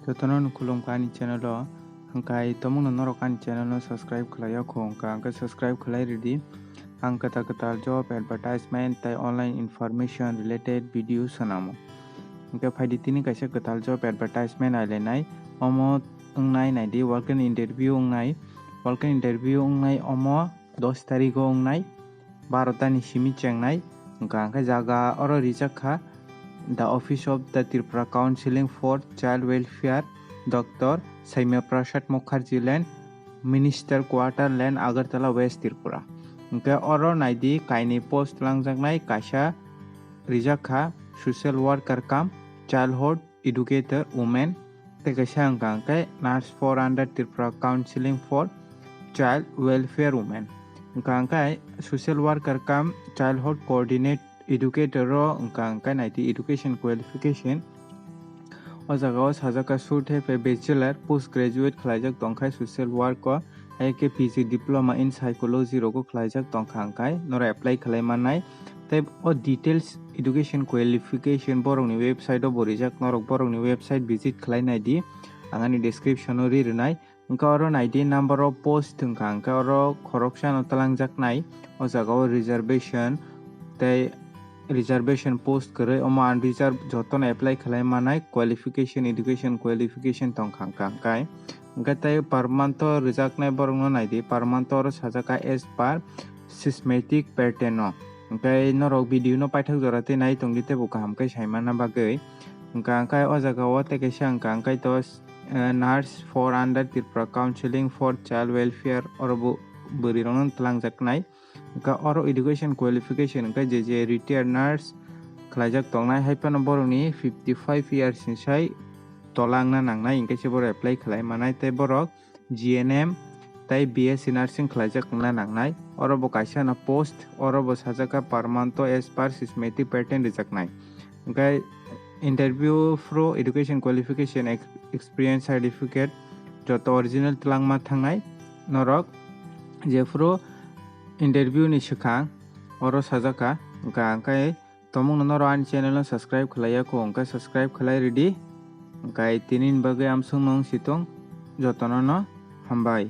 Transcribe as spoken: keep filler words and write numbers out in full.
Jotono no khulumkha ani channel o. Hwnkhe tomungno norok ani channel no subscribe khlai ya kho wngkha, hwnkhe subscribe khlai ridi. Ang kwtal kwtal job advertisement tei online information related video swnamo. Hwnkhe phaidi tini kaisa kwtal job advertisement ailainai. Omo wngnai naidi walk-in interview wngnai. Walk-in interview wngnai omo dos tarigo wngnai, baro tani simi chengnai. Hwnkha hwnkhe jaga oro rijak kha, The Office of the Tripura Council for Child Welfare, Doctor Saimya Prasad Mukherjee Lane, Minister Quarter Lane, Agartala, West Tripura. Hwnkhe oro naidi kainwi post twlangjaknai, kaisa rijak kha social worker cum childhood educator women, tei kaisa hwnkha hwnkhe nurse for under Tripura Council for Child Welfare women. Hwnkha hwnkhe social worker cum childhood coordinate educator o hwnkha hwnkhe naidi education qualification. O jaga o sajak kha should have a bachelor, post graduate khlaijak tongkha social work o, hai khe P G diploma in psychology rogo khlaijak tongkha hwnkhe norok apply khlai mannai. Tei o details education qualification borokni website o bo rijak, norok borokni website visit khlai naidi, ang ani description o ri rwnai. Hwnkhe oro naidi number of post hwnkha hwnkhe oro khoroksano twlangjaknai, o jaga o reservation tei reservation post kwrwi, omo unreserved jotono apply khlai mannai, qualification, education qualification tongkha hwnkha hwnkhe. Hwnkhe tei permanent o rijaknai borokno naidi, permanent o oro sajak kha as per systematic pattern o. Hwnkhe norok video no paithak jora tei nai tongdi teibo kaham khe sai manna bagwi. Hwnkha hwnkhe o jaga o tei kaisa hwnkha hwnkhe to, eh, nurse for under Tripura Council for Child Welfare oro bo bwrwi rokno twlangjaknai. Hwnkhe oro education qualification hwnkhe je je retired nurse khlaijak tongnai, hai phano borokni fifty five years ni sai tola wngna nangnai, hwnkhe se borok apply khlai mannai. Tei borok G N M tei B S C nursing khlaijak wngna nangnai. Oro bo kaisa no post, oro bo sajak kha permanent as per systematic pattern rijaknai. Hwnkhe interview phuru education qualification, ex-, experience certificate joto original twlangma thangnai norok. Jephuru interview ni swkang oro sajak kha, hwnkha hwnkhe tomungno norok ani channel no subscribe khlai ya kho, hwnkhe subscribe khlai ridi. Hwnkhe tini ni bagwi amsong no wng si tong, jotono no hambai.